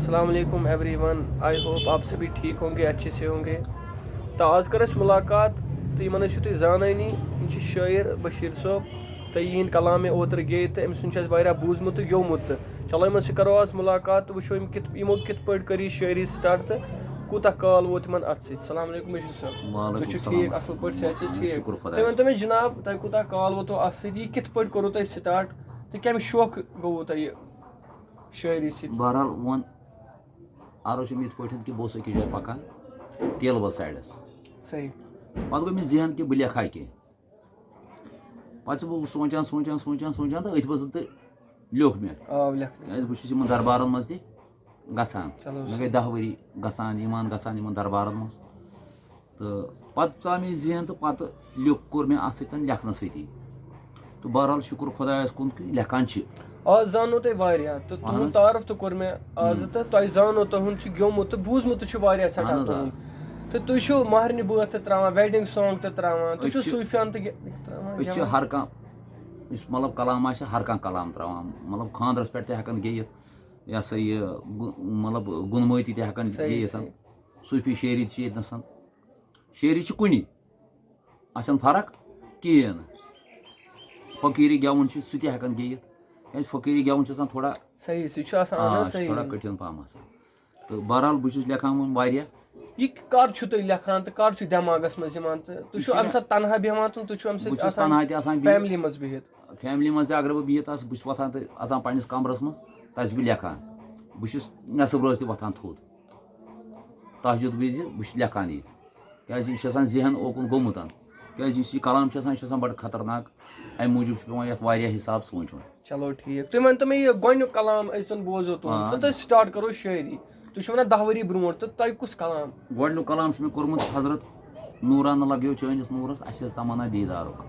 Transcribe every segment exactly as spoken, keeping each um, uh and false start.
السلام علیکم every one, I hope آپ سبھی ٹھیک ہوں گے، اچھے سے ہوں گے۔ تو آز کر اَسہِ ملاقات، تو یِمن ٲسِو تُہۍ زانٲنی، یِم چھِ شٲعر بشیٖر صٲب، تو یِہِنٛدۍ کلام مےٚ اوترٕ گے، تو أمۍ سُنٛد چھُ اَسہِ واریاہ بوٗزمُت تہٕ گیومُت تہٕ۔ چلو، یِمن سۭتۍ کرو آز ملاقات تہٕ وٕچھو یِم کِتھ، یِمو کِتھ پٲٹھۍ کٔر یہِ شٲعری سٹارٹ تہٕ کوٗتاہ کال ووت یِمن اَتھ سۭتۍ۔ السلام علیکم بشیٖر صٲب۔ وعلیکم تُہۍ چھِو السلام۔ ٹھیٖک، اَصٕل پٲٹھۍ، صحت چھِ ٹھیٖک؟ شُکُر خۄدایَس تُہۍ ؤنۍ تو مےٚ جناب، تۄہہِ کوٗتاہ کال ووتو اَتھ سۭتۍ، یہِ کِتھ پٲٹھۍ کوٚروٕ تۄہہِ سٹارٹ تہٕ کَمہِ شوقہٕ گوٚوٕ تۄہہِ یہِ شٲعری سۭتۍ؟ بہرحال وۄنۍ عرض چھُم یِتھ پٲٹھۍ کہِ بہٕ اوسُس أکِس جایہِ پَکان تیلہٕ بل سایڈَس۔ صحیح۔ پَتہٕ گوٚو مےٚ ذہن کہِ بہٕ لیکھٕ ہا کینٛہہ۔ پَتہٕ چھُس بہٕ سونٛچان، سونٛچان، سونٛچان، سونٛچان تہٕ أتھۍ منٛز تہٕ لیوٚکھ مےٚ۔ آو لیکھنہٕ۔ کیٛازِ بہٕ چھُس یِمَن دربارَن منٛز تہِ گژھان۔ چلو مےٚ سر۔ گٔے دَہ ؤری گژھان، یِوان، گژھان یِمَن دربارَن منٛز۔ تہٕ پَتہٕ ژاو مےٚ ذہن تہٕ پَتہٕ لیوٚکھ، کوٚر مےٚ اَتھ سۭتۍ لیکھنَس سۭتی۔ تہٕ بہرحال شُکُر خۄدایَس کُن کہِ لیکھان چھِ۔ آز زانو تۄہہِ واریاہ تہٕ اہن تُہُنٛد حظ۔ تعارُف تہِ کوٚر مےٚ آز ہُم۔ تہٕ تۄہہِ زانو تُہُنٛد چھُ گیومُت تہٕ بوٗزمُت تہِ چھُ واریاہ سٮ۪ٹھاہ اہن حظ، آ۔ تُہُنٛد۔ تہٕ تُہۍ چھِو مہرنہِ بٲتھ تہِ ترٛاوان، ویڈنگ سانگ تہِ ترٛاوان، تُہۍ أسۍ چھِو چھِ، صوٗفیان تہِ گے-، ترٛاوان أسۍ چھِ گٮ۪وان۔ ہر کانٛہہ، یُس مطلب کلام آسہِ، ہر کانٛہہ کلام ترٛاوان، مطلب خانٛدرَس پٮ۪ٹھ تہِ ہٮ۪کان گیٚیِتھ، یہِ ہسا یہِ گُ-، مطلب گُنمٲتی تہِ ہٮ۪کان صحیح، گیٚیِتھ۔ صحیح۔ صوٗفی شٲعری تہِ چھِ ییٚتہِ نَسَن۔ شٲعری چھِ کُنی، اَتھ چھَنہٕ فرق کِہیٖنۍ نہٕ۔ فقیٖری گٮ۪وُن چھُ، سُہ تہِ ہٮ۪کان گیٚیِتھ۔ کیٛازِ فقیٖری گٮ۪وُن چھُ آسان تھوڑا، صحیح، سُہ چھُ آسان، اَہَن آ، حظ، سُہ چھُ صحیح۔ تھوڑا کٔٹھِن پَہَم آسان۔ تہٕ بہرحال، بہٕ چھُس لیکھان وۄنۍ واریاہ۔ یہِ کر چھُو تُہۍ لیکھان تہٕ کر چھُ دٮ۪ماغَس منٛز یِوان؟ تہٕ تُہۍ یہِ چھُو چھُ اَمہِ مےٚ، ساتہٕ تنہا بیٚہوان تہٕ تُہۍ چھُو اَمہِ بہٕ سۭتۍ چھُس آسان تنہا تہِ آسان بِہِتھ۔ فیملی منٛز بِہِتھ؟ فیملی منٛز تہِ اگر بہٕ بِہِتھ آسہٕ، بہٕ چھُس وۄتھان تہٕ اَژان پنٛنِس کَمرَس منٛز، تَتہِ چھُس بہٕ لیکھان۔ بہٕ چھُس نٮ۪صٕب رٲژ تہِ وۄتھان تھوٚد۔ تہجد وِزِ بہٕ چھُس لیکھان یہِ۔ کیٛازِ یہِ چھُ آسان ذہن اوکُن گوٚمُت۔ کیٛازِ یُس یہِ کلام چھُ آسان، یہِ چھُ آسان بڑٕ خطرناک۔ اَمہِ موٗجوٗب چھُ پٮ۪وان یَتھ واریاہ حساب سونٛچُن۔ چلو ٹھیٖک۔ تُہۍ ؤنۍ تو مےٚ، یہِ گۄڈٕنیُک کلام أسۍ زَن بوزو تُہُنٛد، آ۔ تہٕ تہٕ start کرو شٲعری۔ تُہۍ چھِو وَنان دَہ ؤری برونٛٹھ، تہٕ تۄہہِ کُس کلام؟ گۄڈٕنیُک کلام چھُ مےٚ کوٚرمُت حضرت نوٗرا نہٕ لَگیو چٲنِس نوٗرَس، اَسہِ ٲس تمنا دیٖدارُک۔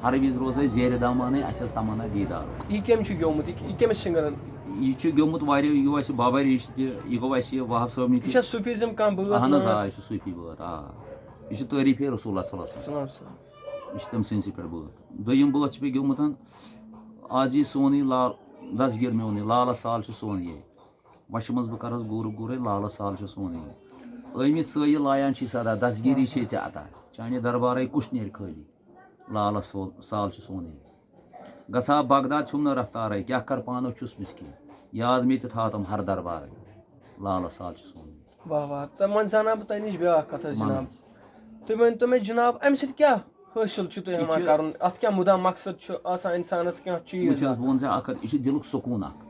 ہر وِزِ روزے زیرِ دامانٕے، اَسہِ ٲس تمنا دیٖدارُک۔ یہِ کٔمۍ چھُ گیومُت؟ یہِ، یہِ کٔمِس سِنٛگرَن؟ یہِ چھُ گیومُت واریاہ، یہِ گوٚو اَسہِ بابا ریٖشی تہِ، یہِ گوٚو اَسہِ یہِ وہاب صٲبنہِ یہِ تہِ۔ چھا صوٗفیزم کانٛہہ بٲتھ اہن حظ، وٲتھ؟ آ، یہِ چھُ صوٗفی بٲتھ، آ۔ یہِ چھُ تعریٖفے رسول اللہ صلی اللہ علیہ وسلم۔ صلی اللہ علیہ وسلم۔ یہِ چھُ تٔمۍ سٕنٛدسٕے پٮ۪ٹھ بٲتھ۔ دوٚیِم بٲتھ چھُ بیٚیہِ گیومُت، آز یی سون یہِ لال، دستگیٖر میون یہِ، لالَس سال چھُ سون یہِ۔ وَشہِ منٛز بہٕ کَرَس گوٗرٕ گوٗرَے، لالَس سال چھُ سونُے۔ ٲمِس سٲیہِ لایان چھِ صدا، دستگیٖری چھے ژےٚ عطا۔ چانہِ دربارَے کُس نیرِ خٲلی، لالَس سو-، سال چھُ سونُے۔ گژھا بغداد چھُم نہٕ رفتارَے، کیٛاہ کَر پانَس چھُس مِسکیٖن۔ یاد مےٚ تہِ تھاو تِم ہر دربارَے، لالَس سال چھُ سونُے۔ واہ واہ، تہٕ وۄنۍ زانہٕ بہٕ تۄہہِ نِش بیٛاکھ کَتھ حظ وَن جِناب۔ حظ۔ تُہۍ ؤنۍ تو مےٚ جِناب، اَمہِ سۭتۍ کیٛاہ حٲصِل چھُ تۄہہِ یہِ ہٮ۪وان چھُ کَرُن؟ اَتھ کیٛاہ مُدا مقصد چھُ آسان اِنسانَس کینٛہہ چیٖز وٕچھ حظ، بہٕ وَنہٕ ژےٚ اَکھ کَتھ، یہِ چھُ دِلُک سکوٗن اَکھ۔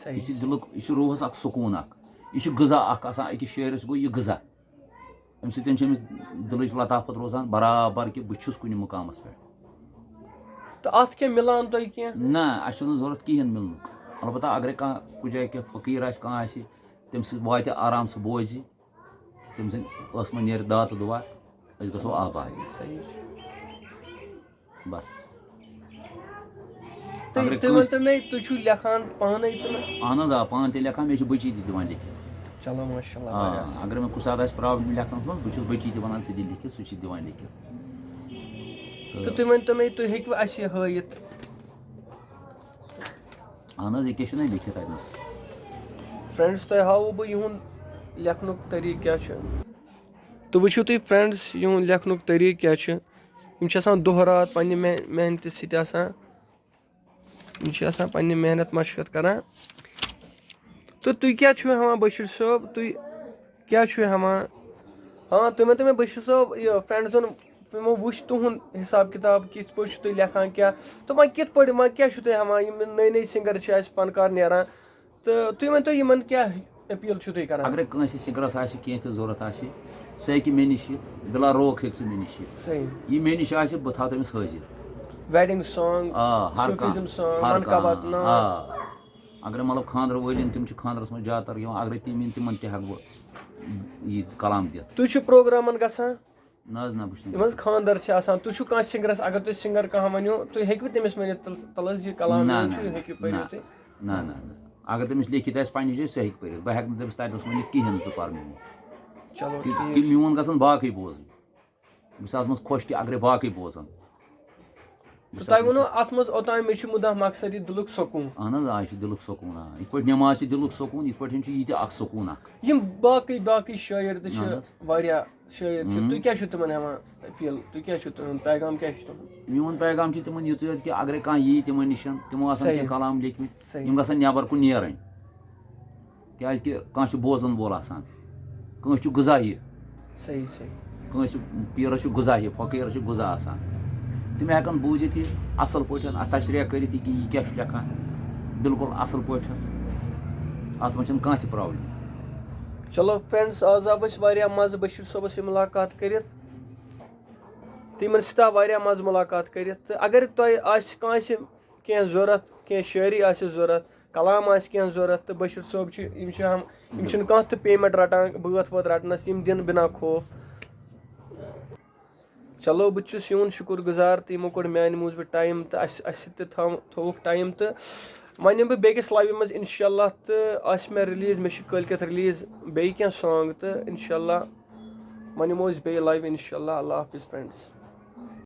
صحیح، یہِ چھُ صحیح۔ دِلُک، یہِ چھُ روحَس اَکھ سکوٗن اَکھ۔ یہِ چھُ غذا اَکھ آسان، أکِس شٲعرَس گوٚو یہِ غذا۔ اَمہِ سۭتۍ چھِ أمِس دِلٕچ لطافت روزان برابر کہِ بہٕ چھُس کُنہِ مُقامَس پٮ۪ٹھ۔ تہٕ اَتھ کیٛاہ مِلان تۄہہِ کینٛہہ؟ نہ، اَسہِ چھُنہٕ ضوٚرَتھ کِہیٖنۍ مِلنُک۔ البتہ اگرَے کانٛہہ کُنہِ جایہِ کینٛہہ فقیٖر آسہِ، کانٛہہ آسہِ، تٔمِس سۭتۍ واتہِ آرام، سُہ بوزِ، تٔمۍ سٕنٛدِ ٲسہٕ منٛز نیرِ دعا تہٕ دُعا، أسۍ گژھو آباد۔ صحیح، صحیح۔ بس۔ تُہۍ، اگرے تُہۍ کٲنٛسہِ ؤنۍتو مےٚ، تُہۍ چھِو لیکھان پانَے تہٕ نہ؟ اہن حظ، آ، پانہٕ تہِ لیکھان، مےٚ چھِ بٔچی تہِ دِوان لیکھِتھ۔ چلو، ماشاء اللہ، آ، واریاہ اَصٕل۔ اگر مےٚ کُنہِ ساتہٕ آسہِ پرابلم لیکھنَس منٛز، بہٕ چھُس بٔچی تہِ وَنان، ژٕ دِ لیکھِتھ، سُہ چھِ دِوان لیکھِتھ۔ تہٕ تُہۍ ؤنۍتو مےٚ، تُہۍ ہیٚکِوٕ اَسہِ یہِ ہٲیِتھ؟ اہن حظ، یہِ کیٛاہ چھُنہٕ لیکھِتھ اَتہِ نَس؟ فرٛٮ۪نٛڈٕس، تۄہہِ ہاوو بہٕ یِہُنٛد لیکھنُک طریٖقہٕ کیٛاہ چھُ۔ تہٕ وٕچھِو تُہۍ فرٛٮ۪نٛڈٕس، یِہُنٛد لیکھنُک طریٖقہٕ کیٛاہ چھُ۔ یِم چھِ آسان دۄہ راتھ پنٛنہِ مح-، محنتہِ سۭتۍ آسان۔ یِم چھِ آسان پنٛنہِ محنت مشقت کران۔ تہٕ تُہۍ کیٛاہ چھِو ہٮ۪وان بشیٖر صٲب؟ تُہۍ کیٛاہ چھِو ہٮ۪وان؟ ہاں، تُہۍ ؤنۍتو مےٚ بشیٖر صٲب، یہِ فرٛٮ۪نٛڈزَن یِمو وٕچھ تُہُنٛد حساب کِتاب، کِتھ پٲٹھۍ چھُو تُہۍ لیکھان کیٛاہ؟ تہٕ وۄنۍ کِتھ پٲٹھۍ، وۄنۍ کیٛاہ چھُو تُہۍ ہٮ۪وان؟ یِم نٔے نٔے سِنٛگَر چھِ اَسہِ فنکار نیران، تہٕ تُہۍ ؤنۍتو یِمَن کیٛاہ اپیٖل چھُو تُہۍ کران؟ اگرے کٲنٛسہِ سِنٛگرَس آسہِ کینٛہہ تہِ ضوٚرَتھ آسہِ، سُہ ہیٚکہِ مےٚ نِش یِتھ، بِلا روک ہیٚکہِ سُہ مےٚ نِش یِتھ۔ صحیح۔ یہِ مےٚ نِش آسہِ، بہٕ تھاوٕ تٔمِس حٲضِر۔ ویڈنگ سانگ، آ، ہر صوفیزم کانٛہہ، سانگ، ہر من کا بات کانٛہہ، نام۔ آ۔ اگرے مطلب خانٛدرٕ وٲلۍ یِن، تِم چھِ خانٛدرَس منٛز زیادٕ تر یِوان، اگرے تِم یِن، تِمَن تہِ ہٮ۪کہٕ بہٕ یہِ کلام دِتھ۔ تُہۍ چھِو پروگرامن گژھان؟ نہ حظ، نہ، بہٕ چھُس نہٕ یِم حظ گژھان۔ خانٛدر چھِ آسان، تُہۍ چھِو کانٛہہ سِنٛگرَس، اگر تُہۍ سِنٛگر کانٛہہ ؤنِو، تُہۍ ہیٚکِوٕ تٔمِس ؤنِتھ، تَل-، تَلہٕ حظ یہِ کلام نہ، میون نہ، چھُ، یہِ نہ، ہیٚکِو نہ، پٔرِتھ تُہۍ؟ نہ، نہ، نہ۔ اگر تٔمِس لیکھِتھ آسہِ پنٛنہِ جایہِ، سُہ ہیٚکہِ پٔرِتھ۔ بہٕ ہٮ۪کہٕ نہٕ تٔمِس تَتہِ نَس ؤنِتھ کِہیٖنۍ نہٕ، ژٕ پَر میون۔ چلو، تِم، ٹھیٖک تِم چھُ۔ میون گژھن باقٕے بوزٕنۍ۔ بہٕ چھُس اَتھ منٛز خۄش کہِ اگرے باقٕے بوزَن۔ تہٕ تۄہہِ ووٚنوُ اَتھ منٛز اوٚتام، مےٚ چھُ مُدا مقصد یہِ دِلُک سکوٗن۔ اہن حظ، آ، یہِ چھُ دِلُک سکوٗن، آ۔ یِتھ پٲٹھۍ نٮ۪ماز چھِ دِلُک سکوٗن، یِتھ پٲٹھۍ چھُ یہِ تہِ اکھ سکوٗن اکھ۔ یِم باقٕے باقٕے شٲعر تہِ چھِ، اہن حظ۔ واریاہ شٲعر چھِ۔ ہُم۔ تُہۍ کیٛاہ چھِو تِمن ہٮ۪وان appeal؟ تُہۍ کیٛاہ چھِو تِہُنٛد پیغام کیٛاہ چھُ تِہُنٛد؟ میون پیغام چھُ تِمن یِژٕے یوت کہِ اگرے کانٛہہ یی تِمن نِش، تِمو آسن صحیح۔ کینٛہہ کلام لیکھمٕتۍ، صحیح۔ یِم گژھن نٮ۪بر کُن نیرٕنۍ۔ کیازِ کہِ کانٛہہ چھُ بوزن وول آسان، کٲنٛسہِ چھُ غذا یہِ۔ صحیح، صحیح۔ کٲنٛسہِ پیٖرس چھُ غذا یہِ، فقیٖرس چھُ غذا آسان۔ تِم ہٮ۪کن بوٗزِتھ یہِ اصل پٲٹھۍ، اتھ تشریح کٔرِتھ یہِ کہِ یہِ کیٛاہ چھُ لیکھان، بالکل اصل پٲٹھۍ۔ اتھ منٛز چھنہٕ کانٛہہ تہِ problem۔ چلو friends، آز آو اَسہِ واریاہ مزٕ بشیٖر صٲبس سۭتۍ مُلاقات کٔرِتھ۔ تہٕ یِمن سۭتۍ آو واریاہ مزٕ مُلاقات کٔرِتھ۔ تہٕ اگر تۄہہِ آسہِ کٲنٛسہِ کینٛہہ ضوٚرتھ، کینٛہہ شٲعری آسہِ ضوٚرتھ، کلام آسہِ کینٛہہ ضوٚرتھ، تہٕ بشیٖر صٲب چھِ، یِم چھِ ہم، یِم چھِنہٕ کانٛہہ تہِ payment رٹان، بٲتھ وٲتھ رٹنس، یِم دِن بنا خوف۔ چلو، بہٕ تہِ چھُس یِہُنٛد شُکُر گُزار تہٕ یِمو کوٚڑ میانہِ موٗجوٗب time تہٕ اَسہِ، اَسہِ تہِ تھاو-، تھووُکھ time۔ تہٕ وۄنۍ یِمہٕ بہٕ بیٚکِس live منٛز انشاءاللہ، تہٕ آسہِ مےٚ release، مےٚ چھِ کٲلۍ کٮ۪تھ release بیٚیہِ کینٛہہ song، تہٕ انشاءاللہ وۄنۍ یِمو أسۍ بیٚیہِ live انشاءاللہ۔ اللہ حافظ friends۔